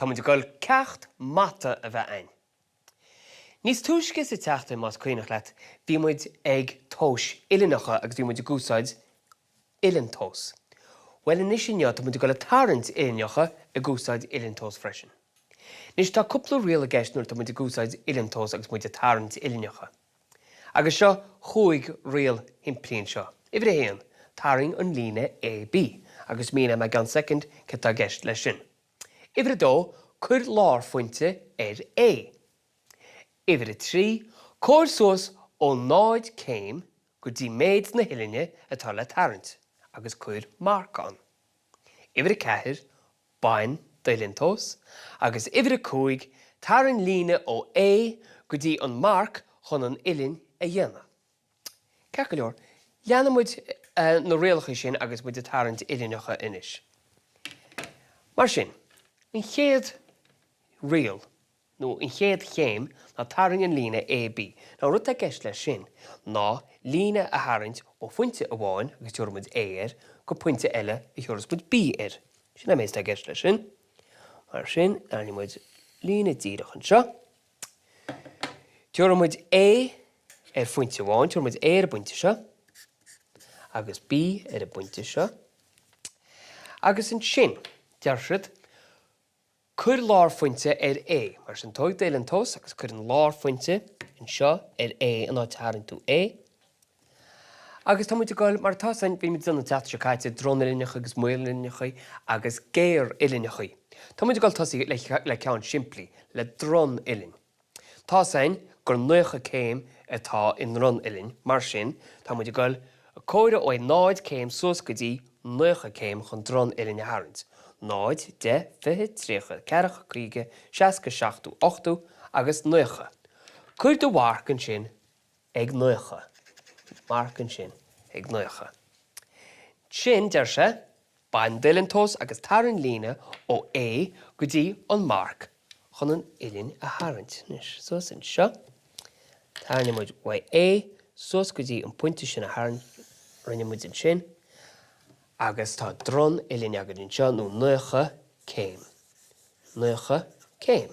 Tá muid ag dul ceacht mata a bheith a'inn. Níos túisce sa tseachtain, más cuimhneach leat, bhí muid ag tomhais uillinneacha agus bhí muid ag úsáid uillinn tomhas. Bhuel anois inniu tá muid ag dul ag tarraingt uillinneacha ag úsáid uillinn tomhas freisin. Anois tá cúpla riail i gceist nuair atá muid ag úsáid uillinn tomhas agus muid ag tarraingt uillinneacha. Agus seo chúig riail shimplí anseo. Uimhir a haon, tarraing an líne AB agus míneoidh mé i gceann soicind céard atá i gceist leis sin. Uimhir a dó, cuir lárphointe ar A. Uimhir a 3, comhair suas ó 0 céim go dtí méid na huillinne atá le tarraingt agus cuir marc ann. Uimhir a 4, bain d'uillinn tomhas. Agus uimhir a 5, tarraing líne ó A go dtí an marc chun an uillinn a dhéanamh. Ceart go leor, leanfaidh muid na rialacha sin agus muid ag tarraingt uillinneacha anois. Mar sin, an chéad riail, nó an chéad chéim, ná tarraing an líne AB. Now, an rud atá i gceist leis sin ná líne a tharraingt ó phointe amháin, agus tabharfaidh muid A air, go pointe eile a thiúrfas muid B air. Sin é an méid atá i gceist leis sin. Mar sin, tarraingeoidh muid líne díreach anseo. Tabharfaidh muid A ar phointe amháin, tabharfaidh muid A ar an bpointe seo agus B ar an bpointe seo. Agus ansin, deir siad, cuir lárphointe ar A. Mar sin, tóig d'uillinn tomhas agus cuir an lárphointe anseo ar A an áit a tharraing tú A. Agus tá muid ag dul, mar atá san, bhí muid ag déanamh an tseachtain seo caite, dronuillinneacha agus maoluillinneacha agus géaruillinneacha. Tá muid ag dul tosaí le ceann simplí, le dronuillinn. Tá 's a'inn gur 90 céim atá i ndronuillinn, mar sin, tá muid ag dul ag comhaireamh ó 0 céim suas go dtí 90 céim chun dronuillinn a tharraingt. 0, 10, 20, 30, 40, 50, 60, 70, 80 agus 90. Cuir do mharc ansin ag 90. Marc ansin ag 90. Ansin, deir sé, bain d'uillinn tomhas agus tarraing líne ó A go dtí an marc chun an uillinn a tharraingt. Anois, suas anseo, tarraingeoidh muid uaidh A suas go dtí an pointe sin a tharraing, rinne muid ansin, agus tá dronuillinn againn anseo, nó 90 céim. 90 céim.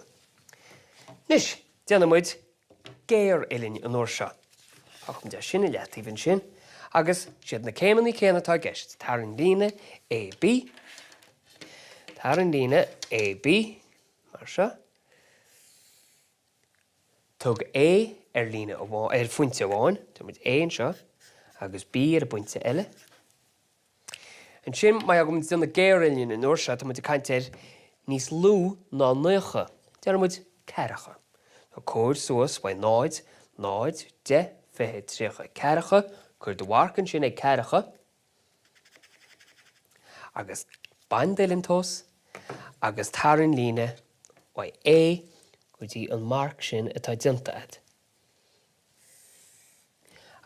Anois, déanfaidh muid géaruillinn an uair seo. Fágfaidh muid é sin i leataobh ansin agus siad na céimeanna céanna atá i gceist, tarraing líne AB, tarraing líne AB mar seo, tug A ar líne amháin, ar phointe amháin, tabharfaidh muid A anseo agus B ar an bpointe eile. Ansin, mar go bhfuil muid ag déanamh géaruillinn an uair seo, tá muid ag caint ar níos lú ná 90. Déarfaidh muid ceathracha. So comhair suas uaidh 0, 0, 10, 20, 30, ceathracha, cuir do mharc ansin ag ceathracha agus bain d'uillinn tomhas agus tarraing líne uaidh A go dtí an marc sin atá déanta agat.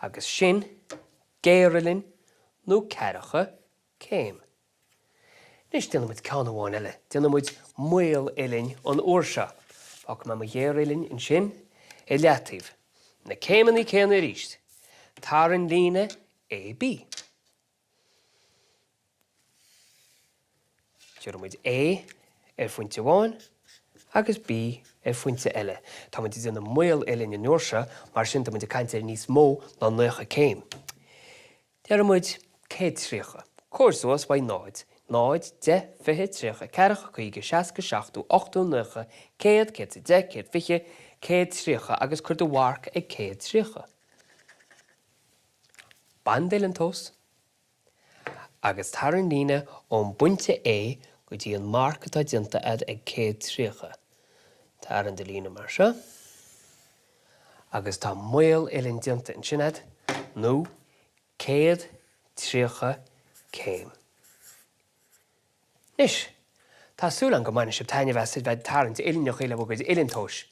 Agus sin géaruillinn nó ceathracha céim. Anois déanfaidh muid ceann amháin eile. Déanfaidh muid maoluillinn an uair seo. Fágfaidh mé mo ghéaruillinn ansin i leataobh. Na céimeanna céanna arís. Tarraing líne AB. Tabharfaidh muid A ar phointe amháin agus B ar phointe eile. Tá muid ag déanamh maoluillinn an uair seo, mar sin tá muid ag caint ar níos mó ná 90 céim. Déarfaidh muid 130. Comhair suas uaidh 0, 0, 10, 20, 30, 40, 50, 60, 70, 80, 90, 100, 110, 120, 130 agus cuir do mharc ag 130. Bain d'uillinn tomhas. Agus tarraing líne ón bpointe A go dtí an marc atá déanta agat ag 130. Tarraing do líne mar seo. Agus tá maoluillinn déanta ansin agat, nó 130 céim. Anois, tá súil agam go mbainfidh sibh taitneamh as a bheith ag tarraingt uillinneacha le bhur gcuid uillinn tomhais.